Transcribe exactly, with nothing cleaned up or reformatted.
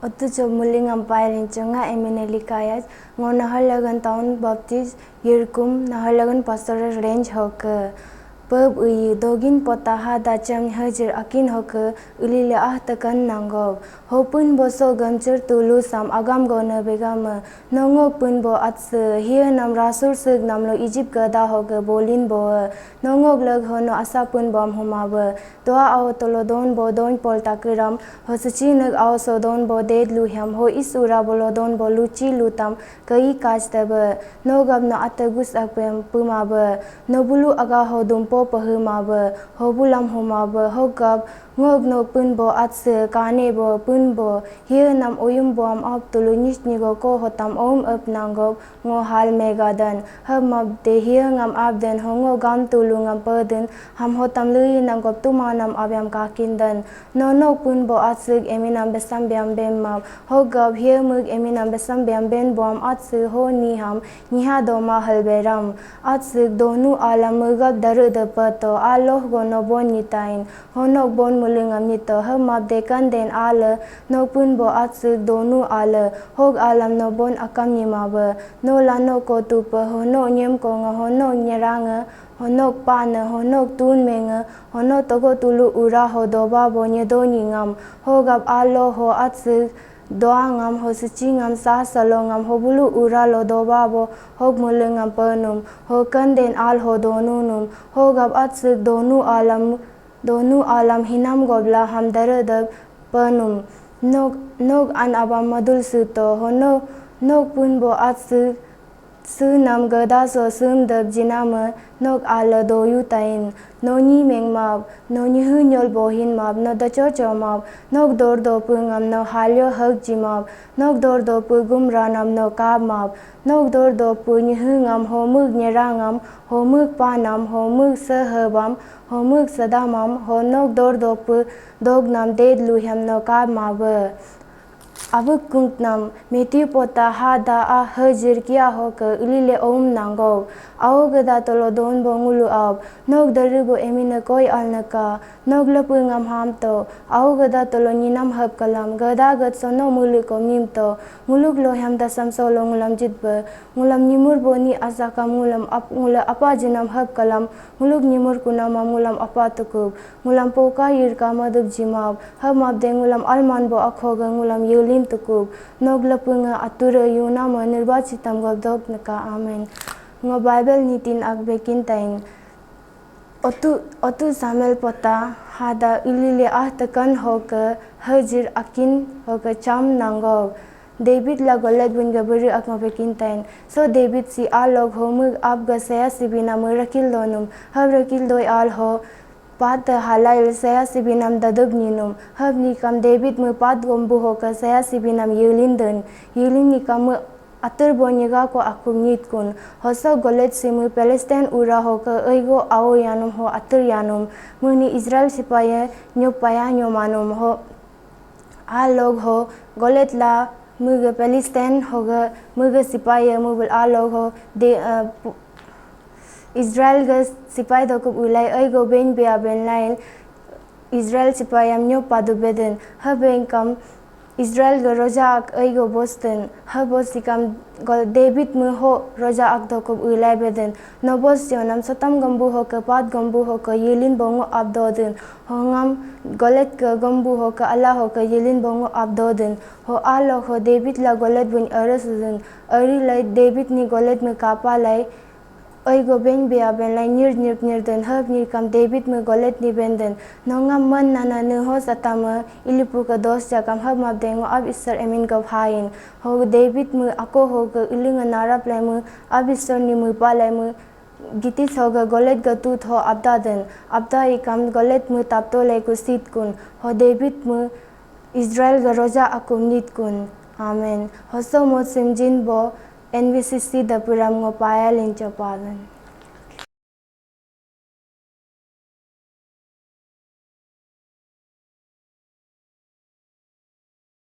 Otu job muling ampai linchunga emine likayat, ngo Naharlagun Town Baptist Yirkum, Naharlagun Pastoral Range hoke. Peb uyi dogin potaha dacham hajir akin hoke, ulile ah tekan nanggob. Hopun boso gamchur tulu sam agam gone begame, nongok pun bo atse, hie nam rasur seg namlo Egypt gada hoke bolin boe, nongok leg hono asa pun bom humabe. Tua au tolo don bo don pol takiram, ho suci nek au so don bo ded lu hiam, ho is ura bolo don bo luci lutam, kei kaj tebe, no gab no ate gus ak pem puma be, no bulu aga ho dumpo pehe ma be, ho bulam huma be, ho gab, ngog no pun bo atse, kane bo, pun bo, hie nam oyum bo am ap tulu nyis nyigo ko hotam om ep nanggob, ngo hal megadan, hab mab de hie ngam abden, ho ngo gam tulu ngam peden, ham hotam lui nanggob tuma nam abiam kakinden. No nok pun bo atsik eminam besam biam bem mab, ho gab hie mug eminam besam biam ben boam atsi ho ni ham, nyiha doma halberam. Atsik donu alam mugab daru de peto, aloh go no bon nyitain, ho nok bon mulingam nyito, hab mab dekan den ale, nok pun bo atsik donu ale, hog alam no bon akam nyimabe, no la no ko tupe, ho no nyem ko nga, ho no nyerang nga, ho nok pane, ho nok tun menge, ho no togo tulu ura ho doba bo nyedo nyingam, ho gab alo ho atsik doa ngam, ho suci ngam, sa salo ngam, ho bulu ura lo doba bo, hog mule ngam penum, ho kanden al ho donu num, ho gab atsik donu alam, donu alam hinam gobla ham dare dab penum, nok, nok an abam madul suto, ho no, nok pun bo atsik Sunam gada so sum dab jinama, nok ala doyu tain, no nyi meng mab, no nyi hu nyol bohin mab, no dacho cho mab, nok dor do pu ngam no halyo hak ji mab, nok dor do pu gum ranam no kab mab, nok dor do pu nyi hu ngam ho mug nyera ngam, ho mug panam, ho mug sehebam, ho mug sadamam, ho nok dor do pu dog nam ded luhyam no kab mabe. Abuk kungtnam, Matthew pota ha da a hajir kia ho ke ulile om nanggo. Au gada tolo don bo ngulu ab, nok dari bo emine koi alnaka, nok lepu ngam ham to, au gada tolo nyinam hab kalam, gada gad sono mulu ko mim to, nguluk lo ham dasam solo ngulam jitbe, ngulam nyimur bo ni asakam ngulam ap, ngula apa jinam hab kalam, nguluk nyimur kunama ngulam apa tukub, ngulam poka yirka madub jimab, hab mabde ngulam alman bo akhoga ngulam yulin tukub, nog lapunga atura yunama nirbachitam gobdok naka. Amen. Ngo Bible nitin akbekin tain. Otu, otu Samuel pota hada ulile ah tekan hoke hajir akin hoke cham nanggo. David la Goliath bun ga beri ak ngo bekin tain. So David si alog ho mug ab ga saya sibina mug rakil donum. Hab rakil doi al ho pat halail saya sibinam dadub ninum. Hab nikam David mug pat gombu ho ka saya sibinam yulin den. Yulin nikam mug atur bo nyiga ko akum nit kun. Hoso Goliath si mug Palestine ura ho ka eigo ao yanum ho atur yanum. Mug ni Israel sipaya nyopaya nyomanum ho. A log ho Goliath la muga Palestine hoga muga sipai ya mubul a log ho de, uh, pu-, Israel ga sipai dokub ulai ai go ben bia ben lain Israel sipai yam nyo padu beden ha ben kam Israel ga roja ak ai go bosden ha bos sikam Gol-, David mu ho roja ak dokub ulai beden. Nobos yonam satam gombu ho ke pat gombu ho ke yilin bongo abdo den. Ho ngam Goliath ke gombu ho ke ala ho ke yilin bongo abdo den. Ho alo ho David la Goliath bun aras den. Ari lai David ni Goliath me kapa lai. Oi go ben bia ben lai nyir nyir nyir den hab nyir kam David me Goliath ni ben den. No ngam man nana ne ho satama ilipu ke dos jakam hab mab dengo ab isar emin gab hain. Ho David mu ako ho ke ilinga narap lai mu Abisor ni mu pa lai mu gitis ho ga Goliath ga tut ho abda den. Abda ikam Goliath mu tapto lai ku sit kun. Ho David mu Israel ga roja akum nit kun. Amen. Hoso mo simjin bo N B C C da puram ngo paya lincho paven.